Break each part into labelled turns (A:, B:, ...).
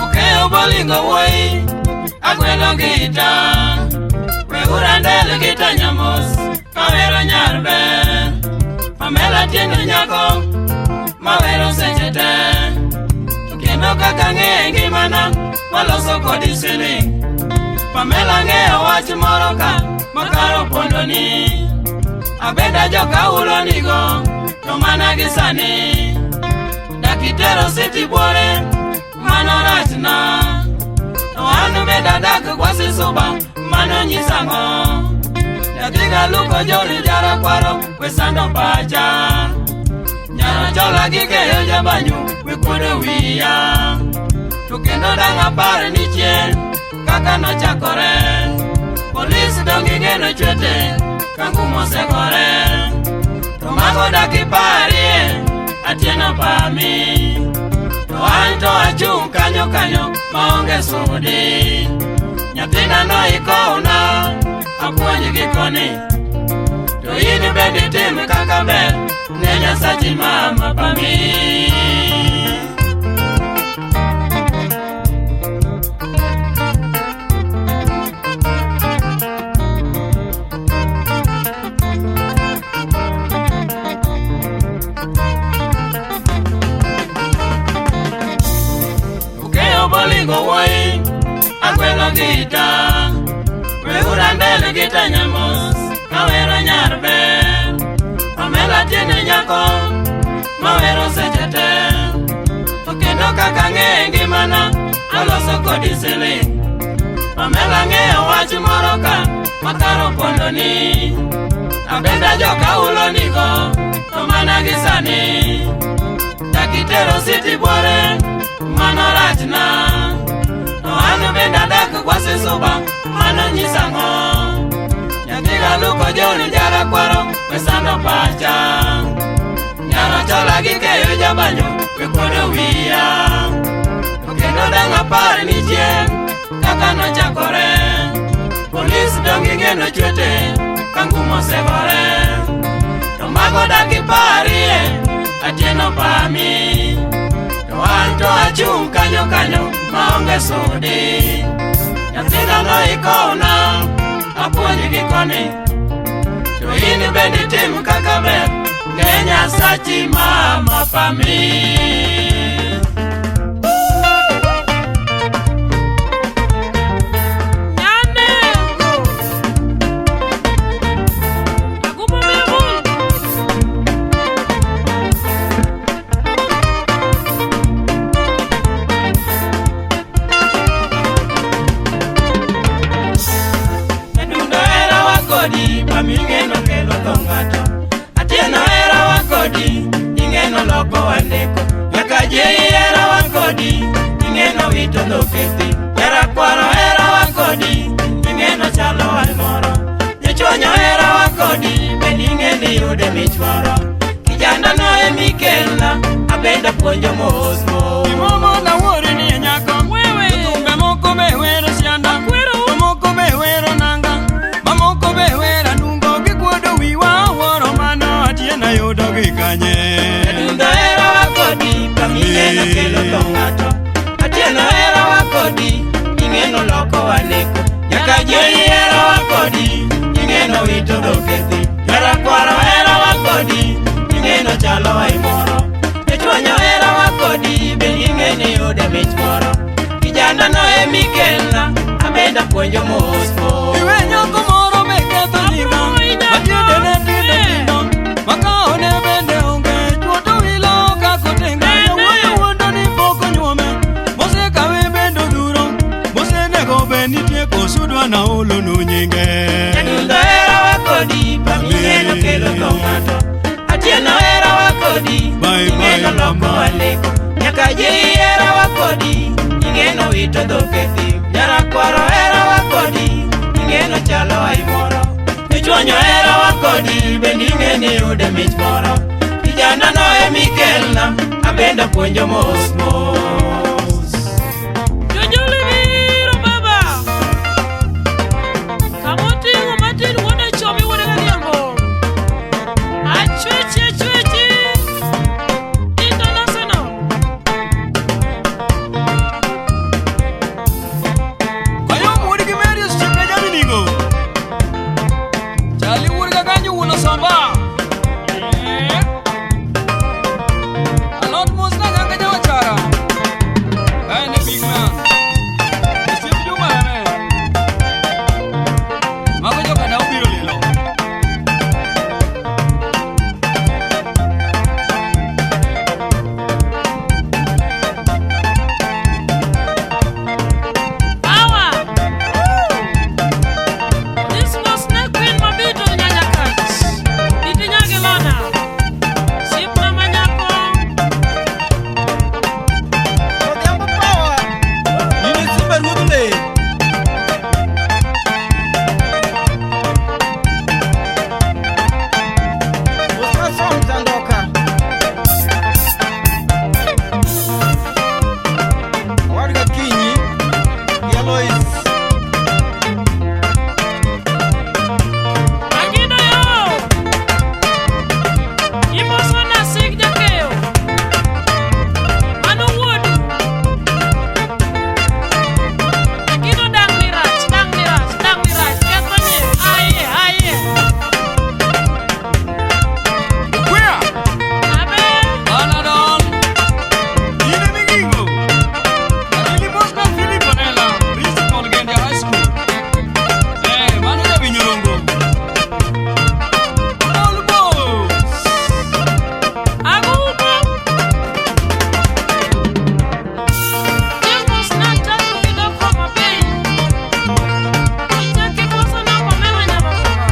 A: Okeyo bolingo wuoyi, agwelo gita. Weurandel gita nyamos, kawero nyar ber. Pamela tiende nyako, mawero seche te. To kendo kaka ng'e ngimana, waloso kodi siling. Pamela ng'eyo wach moro ka, makaro pondoni. Abenda joka ulo nigo, to mana gi sani. Dakitero siti buore, mano rachna. To an bende adak kwasi suba, mano nyisang'o. Nyathi galuko joni jarakwaro, we sando pacha. Nyaro chola gi keyo jabanyu, we kuodo wiya. To kendo dang' apar ni chien, kaka nochakore. Polis dong' gigeno chwete, ka ngum osegore. To mago dak iparie, Atieno pami. To an to achung' kanyo kanyo, maonge sudi. Nyathina no ikowna, apuonj gi koni. To in bende itim kaka ber, ne Nyasachi mama pami. Okeyo bolingo wuoyi, agwelo gita. Weurandel gita nyamos, kawero nyar ber. Pamela tiende nyako, mawero seche te. To kendo kaka ng'e ngimana, aloso kodi siling. Pamela ng'eyo wach moro ka, makaro pondoni. Abenda joka ulo nigo, to mana gi sani. Dakitero siti buore, mano rachna. To an bende adak kwasi suba, mano nyisang'o. Nyathi galuko joni jarakwaro, we sando pacha. Nyaro chola gi keyo jabanyo, we kuodo wiya. To kendo dang' apar ni chien, kaka nochakore. Polis dong' gigeno chwete, ka ngum osegore. To mago dak iparie, Atieno pami. To an to achung' kanyo kanyo, maonge sudi. Nyathina no ikowna, apuonj gi koni. To in bende itim kaka ber, ne Nyasachi mama pami.
B: Nyanego. Agumbo mebul.
A: Adundo hera wa kodi, pami ing'eno kelo tho ng'ato. Atieno hera wa kodi, ing'eno loko wandeko. Nyaka jei hera wa kodi, ing'eno wito dhokethi. Jarakwaro hera wa kodi, ing'eno chalo wal moro. Jachuonyo hera wa kodi, bende ing'eni yude mich moro. Kijana no emikelna, abenda puonjo mos mos.
C: Gimomo nawuori ni e nyako.
B: Wewe.
C: Jothumbe moko be wero sianda.
B: Akwero.
C: Mamoko be wero nanga. Mamoko be wero anungo. Gikuodo wiwa awuoro mano Atieno yudo gi kanye.
A: Adundo hera wa kodi, pami ing'eno kelo tho ng'ato. Atieno hera wa kodi, ing'eno loko waneko. Nyaka jei hera wa kodi, ing'eno wito dhokethi. Jarakwaro hera wa kodi, ing'eno chalo waimoro. Jachuonyo hera wa kodi, emikelna, abenda puonjo mos mos.
C: Iwe nyako moro be ketho nyinga, matiende ne tindo tindo, makaone bende onge, chwo to wilo kaka otenga, jawuoyo wuondo ni pok onyuome, mosekawe bende odhuro, mosenego be nitie koso dwa naolonu nyinge.
A: Nyadundo herawa kodi, paming'eno kelo tho ng'ato. Atieno herawa kodi,
C: Bye,
A: ing'eno
C: bye,
A: loko
C: mama.
A: aleko. Nyaka jei herawa kodi, ing'eno wito dhok e thim. Jarakwaro herawa kodi, ing'eno chalo ai moro. Ichwonyo herawa kodi, bende ing'eni yude mich moro. Kijana no emikelna, abenda puonjo mos mos.
B: Jojoli biro baba. Kamoting'o matin wuod Achomi wuod Kadhiambo. Achwechi achwechi. International.
C: Kayom wuod gi Mary osiepna jaminigo. Chali wuod Kaganjo wuon Osomba. Eh. Alot mos na nyanga jawachara. En e big man. Osiep Juma eme. Mago joka da obiro lilo.
B: Power. This was Snake Queen Mabito Nyanyakach. Itinyagi lona. Sipna manyako.
D: Odhiambo power.
C: In e simba ruodh le.
D: Osma som Zandoka. Owadgi Akinyi gi Alois.
B: Agido yo. Imoso nasik jakeyo. Mano wuodu. Agido dang' ni rach, dang' ni rach, dang' ni rach. Ketho nying. Aye, aye.
C: Kwea.
B: Abe.
C: Panadol. In e migingo. Akili mos na Philip Onela, principal Gendia High School. Eh, mano jawinjo rongo. All boys.
B: Agumo. Chieng' mos natatu kidok Homa Bay. Ichak ikoso namba mema nyamafuka.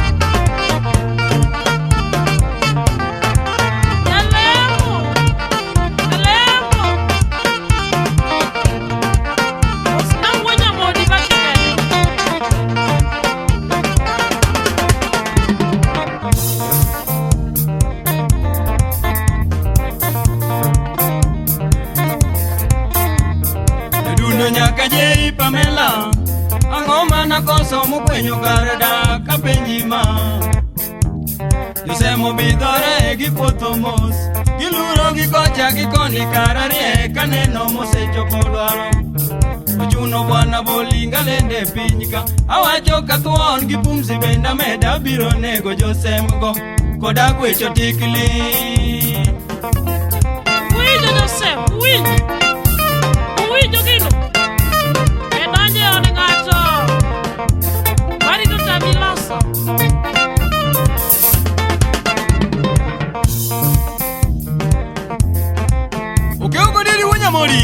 B: Jalemo. Jalemo. Mosna wuo nyamodi bakigeni.
C: Jadundo nyaka jei Pamela. Ang'o mana koso mokwenyo kar dak apenji ma. Josemo bidhore gi puotho mos. Giluro gi kocha gi koni kar arie kaneno mosechopo dwaro. Ochuno bwana bolinga lende piny ka. Awacho ka thuon gi pumzi bende ameda biro nego josemgo. Koda gwecho tikli.
B: Winjo Joseph, winjo. Uwinjo gino? E donjo e od ng'ato. Warito tami loso.
C: Okew godiri wuo nyamori.